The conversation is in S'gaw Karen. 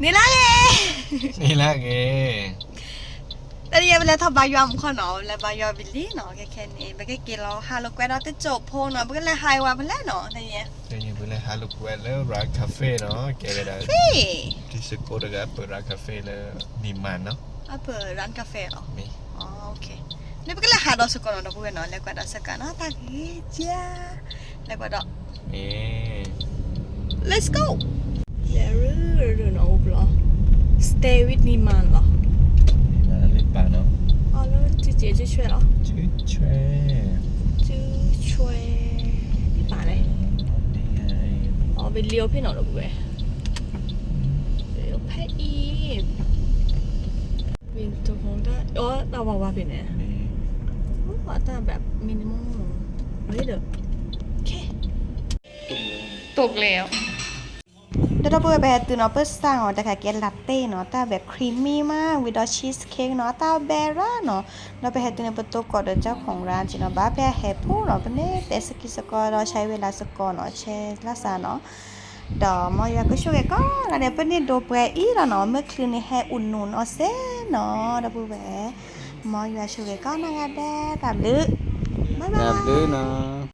န့ၣ်လၢဂ့ၤ, န့ၣ်လၢဂ့ၤ, တနံၤအံၤပလဲၤထီၣ်ဘါယွၤမူခီနီၤ, ပလဲၤဘါယွၤဝံၤလံနီၤ, ခဲခဲန့ၣ် ပကက့ၤလီၤဟးလိာ်ကွဲဒီးတစိၢ်ဖိနီၤ, ပကလဲၤဟးဝဲဖဲလဲၣ်နီၤ, တနံၤအံၤ တနံၤအံၤပလဲၤဟးလိာ်ကွဲလၢ Run Cafe နီၤ, ကဲဝဲဒၣ် ဖဲ တံၤစကိးတဂၤအပၢၢ် Run Cafe လၢ Neiman နီၤ, အပၢၢ် Run Cafe လီၤ, မ့ၢ် န့ၣ်ပကလဲၤဟးဒီးစကိးနီၤ, ဒီပုၢ်ဝဲၢ်နီၤ, လဲၤကွၢ်ဒီးစကိးနီၤ, တၢ်ဂ့ၤကၢ, လဲၤကွၢ်ဒီး မ့ၢ် Let's go, လဲၤရူၢ်ရူၢ်နီၤ, အိၣ်ဘျီ Stay with Neiman လီၤ, လၢပာ်နီၤ, အီၤလၢ ကကဲ ကဆွဲလီၤ, ကဆွဲ, ကဆွဲ, ပာ်လဲၣ်, အီၤ ပလံၤအီၤဖဲနီၤ ဒီပုၢ်ဝဲၢ်, ဖဲအံၤ မ့ၢ်တခီတၢ် အီၤ တၢ်ဝါဝါဖဲန့ၣ်, အတၢ် แบบ minimum လီၤ, ခဲ တိာ်ကျဲၤအီၤ, ဒီပုၢ်ဝဲၢ် ပဟဲတုၤနီၤ ပၢ်စၢ်နီၤ တခါကဲ latte နီၤ, တၢ် แบบ creamy မး ဝံၤဒီး cheesecake နီၤ, တၢ်ဘဲရၣ်နီၤ, ဒီးပဟဲတုၤန့ၣ် ပတိၢ်ကီးဒီး เจ้าของร้าน က့နီၤ, ဘၣ်ဖဲဟဲဖိနီၤ, ပန့ၢ်တဲစကံစကီဒီး ဆါဝဲလၢစကီနီၤ, ဆဲးလၢစးနီၤ, ဒီးမ်ယွၤကဆိၣ်ဂ့ၤကိးဂၤဒဲး ပန့ၢ်ဒိးပှဲၤအံၤလီၤနီၤ, မုၢ်ချုးန့ၣ်ဟဲအိၣ်နူာ်နီၤစဲနီၤ, ဒီပုၢ်ဝဲၢ်, မ်ယွၤဆိၣ်ဂ့ၤကိးဂၤဒဲး, တၢ်ဘျုး, bye bye နီၤ.